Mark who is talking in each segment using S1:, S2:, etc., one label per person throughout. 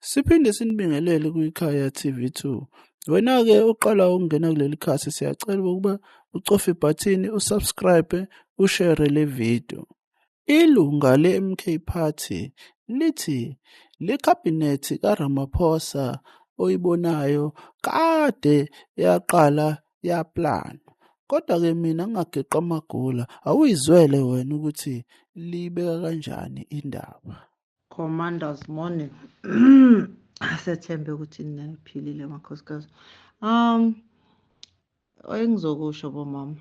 S1: Siphinde sinibingelele kwiKhaya TV2. Wena-ke oqala ukungena kuleli khasi, siyacela ukuba ucofe ibhathini, usubscribe, ushere le video. Ilunga le-MK Party lithi le khabhinethi kaRamaphosa oyibonayo kade yaqala yaplanwa. Kodwa-ke mina ngingageqi amagula, awuyizwele wena ukuthi liyibeka kanjani indaba.
S2: Commanders morning. Sethembe ukuthi niphilile, makhosikazi. Engizokusho bomama,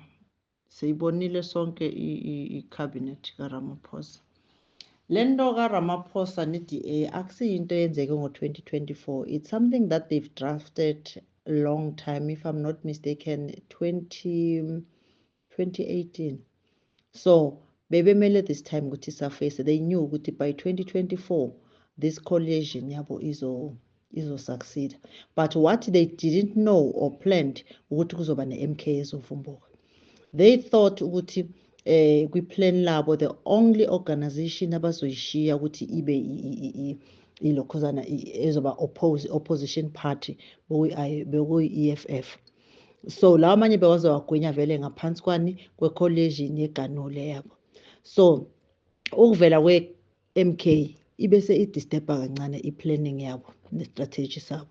S2: siyibonile sonke i-cabinet kaRamaphosa. Le nto kaRamaphosa ne-DA akusiyinto eyenzeke ngo-2024. It's something that they've drafted a long time, if I'm not mistaken, 20 2018. So bebemele this time ukuthi surface. They knew ukuthi by 2024 this coalition yabo izo succeed, but what they didn't know or planned ukuthi kuzoba ne-MK ezovumbuka. They thought ukuthi kwi-plan labo, the only organization abazoyishiya ukuthi ibe ilokhuzana ezoba opposition party bekuyi-EFF. So lawa amanye bewazowagwinya vele ngaphansi kwani kwe-coalition yeganule yabo. So ukuvela kwe-MK ibese idisturba kancane i-planning yabo ne-strategy sabo,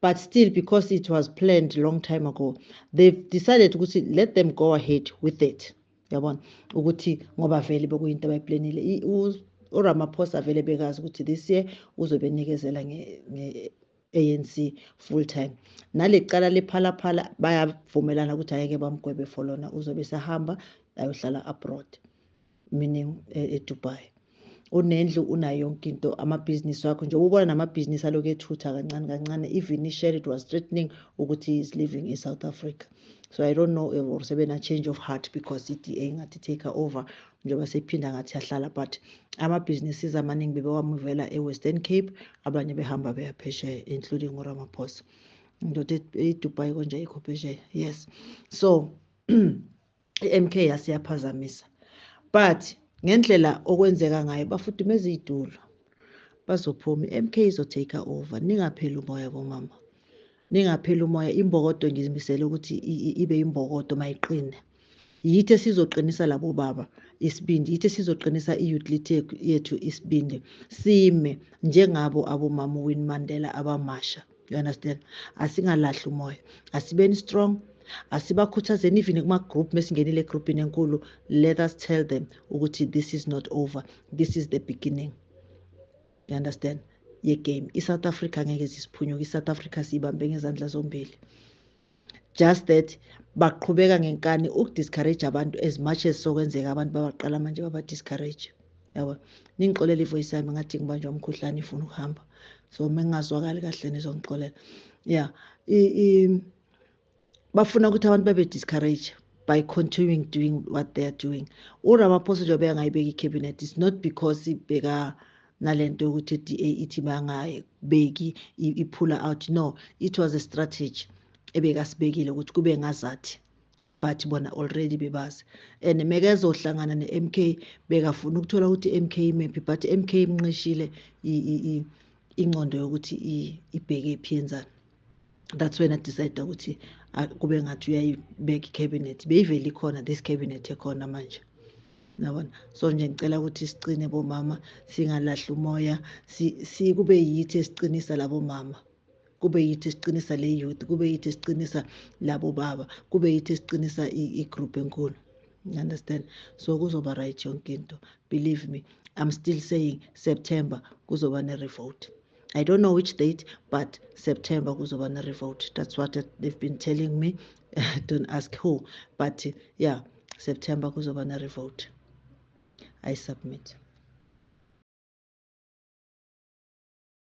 S2: but still, because it was planned long time ago, they've decided ukuthi let them go ahead with it, yabona, ukuthi ngoba vele bekuyinto abayiplanile. uRamaphosa vele bekazi ukuthi this year uzobe nikezela nge-ANC full time. Nalecala lePhalaphala bayavumelana ukuthi ayeke bamgwebe for lona, uzobe sehamba ayohlala abroad, meaning eDubai. Unendlu, unayo yonke into, amabhizinisi wakho njengoba ubona namabhizinisi alokhu ethutha kancane kancane. Even i-Shell, it was threatening ukuthi is leaving i-South Africa. So I don't know if or sebena change of heart because i-DA ngathi take over njengoba seyiphinda ngathi yahlala, but amabhizinisi amaningi bebewamuvela e-Western Cape, abanye behamba beya phesheya, including uRamaphosa. Indoda eDubai konje ayikho phesheya. Yes, so i-MK yasiyaphazamisa, but ngendlela okwenzeka ngayo bafudumeza iy'tulo, bazophuma, i-MK izo-take over. Ningapheli umoya bomama, ningapheli umoya. Imbokodo ngizimisele ukuthi ibe imbokodo mayiqine. Yithi esizoqinisa labo baba isibindi, yithi esizoqinisa i-youth yethu isibindi, sime njengabo abomama uWinnie Mandela abamasha, you understand? Asingalahli umoya, asibeni strong, asibakhuthazeni even kuma-group. Mesingenile egrupini enkulu, let us tell them ukuthi this is not over, this is the beginning, you understand, ye-game. I-South Africa ngeke zisiphunyuke. I-South Africa siyibambe ngezandla zombili. Just that baqhubeka ngenkani ukudiscourage abantu as much as sokwenzeka abantu babaqala manje baba-discourage, yabo. Ningixolela ivoice yami, ngathi ngibanjwa umkhuhlane, ifuna ukuhamba, so uma ngingazwakali kahle nizongixolela. Yeah, bafuna ukuthi abantu babe discourage by continuing doing what they are doing. URamaphosa njengoba engayibeka i-cabinet, it's not because ibheka nalento yokuthi i-DA ithi bangayibeki iphula out. No, it was a strategy ebekasibekile ukuthi kube ngazathi, but bona already bebazi. And mekezohlangana ne-MK, bekafuna ukuthola ukuthi i-MK imephi, but i-MK imnqishile ingqondo yokuthi ibheke phi, yenzani. That's when I decide ukuthi kube ngathi uyayibeka i-cabinet. Beyivele ikhona this cabinet ekhona manje, yabona. So nje ngicela ukuthi sicine bomama, singalahli umoya, kube yithi esiqinisa labo mama, kube yithi esiqinisa le youth, kube yithi esiqinisa labo baba, kube yithi esiqinisa i-group enkulu, you understand? So kuzoba right yonke into, believe me. I'm still saying September kuzoba ne-revolt. I don't know which date, but September kuzoba ne-revolt. That's what they've been telling me. Don't ask who, but yeah, September kuzoba ne-revolt. I submit.